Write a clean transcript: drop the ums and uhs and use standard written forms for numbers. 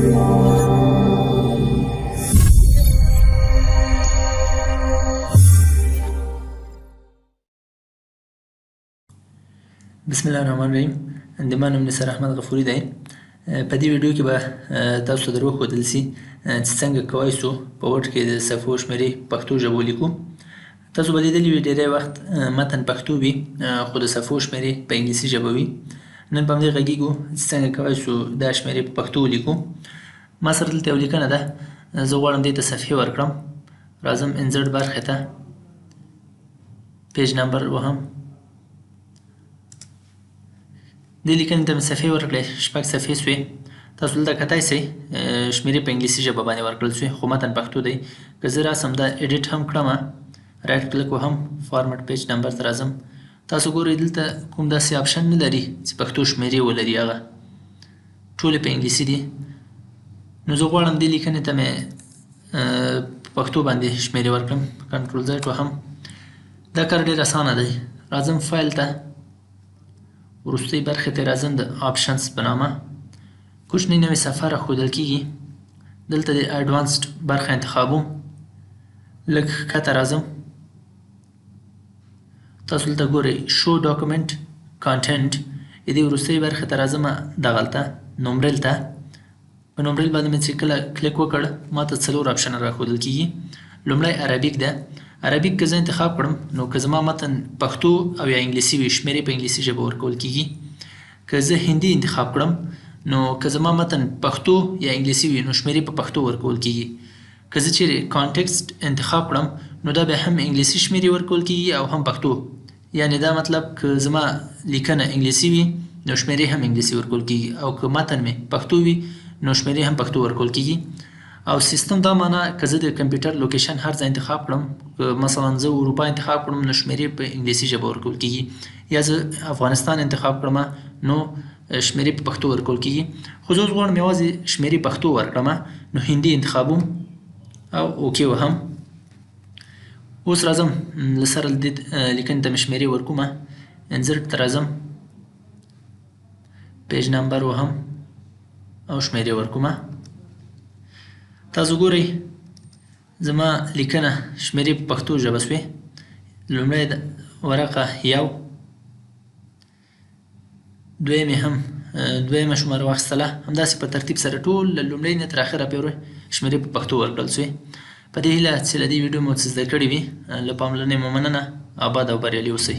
بسم الله الرحمن الرحیم. د ما نوم نثار احمد غفوري دی. په دې ویډیو کې به تاسو ته در وښودل سي چې څنګه کوای سو په Word کې د صفحو شمېرې پښتو ژبه ولیکو. تاسو به لیدلي وي ډېری وخت متن پښتو وي خو د صفحو شمېرې په انګلیسي ژبه وي. نن په همدې غږېږو چې څنګه کوای سو دا شمېرې په پښتو ولیکو. ما سره دلته یو لیکنه ده، زه غواړم دې ته صفحې ورکړم. راځم Insert برخې ته، page number وهم. دې لیکنې ته مې صفحې ورکړې، 6 صفحې سوې. تاسو دلته کتای سئ شمېرې په انګلیسي ژبه باندې ورکړل سوې خو متن پښتو دی. که زه راسم دا edit هم کړم، right click وهم، format page number ته راځم. تاسو ګورئ دلته کوم داسې option نه لري چې پښتو شمېرې ولري، هغه ټولې په انګلیسي دي. نو زه غواړم دې لیکنې ته مې په پښتو باندې شمېرې ورکړم. Control Z وهم. دا کار ډېر اسانه دی. راځم فایل ته، وروستۍ برخې ته راځم، د options په نامه کوچنۍ نوې صفحه راښودل کېږي. دلته د advanced برخه انتخابوم، لږ ښکته راځم. تاسو دلته ګورئ show document content، دې وروستۍ برخې ته راځم، دغلته numeral ته. په numeral باندې مې چې کله کلیک وکړ ما ته 4 option راښودل کېږي. لومړی Arabic ده. Arabic که زه انتخاب کړم نو که زما متن پښتو او یا انګلیسي وي شمېرې په انګلیسي ژبه ورکول کېږي. که زه هندي انتخاب کړم نو که زما متن پښتو یا انګلیسي وي نو شمېرې په پښتو ورکول کېږي. که زه چیرې context انتخاب کړم نو دا بیا هم انګلیسي شمېرې ورکول کېږي او هم پښتو. یعنې دا مطلب که زما لیکنه انګلیسي وي نو شمېرې هم انګلیسي ورکول کېږي او که متن مې پښتو وي نو شمېرې هم پښتو ورکول کېږي. او سیستم دا معنا که زه د کمپیوټر location هر ځای انتخاب کړم، که مثلا زه اروپا انتخاب کړم نو شمېرې په انګلیسي ژبه ورکول کېږي، یا زه افغانستان انتخاب کړم نو شمېرې په پښتو ورکول کېږي. خو زه اوس غواړم یوازې شمېرې پښتو ورکړم نو هندي انتخابوم او okay وهم. اوس راځم له سره دې لیکنې ته مې شمېرې ورکومه. Insert ته راځم، page number وهم او شمېرې ورکومه. تاسو ګورئ زما لیکنه شمېرې په پښتو ژبه سوې. لومړی ورقه 1، دویمې هم دویمه شماره واخیستله. همداسې په ترتیب سره ټول له لومړۍ نه تر اخره پورې شمېرې په پښتو ورکړل سوې. په دې هیله چې له دې ویډیو مو څه زده کړي وي. له پاملرنې مو مننه. آباد او بریالي اوسئ.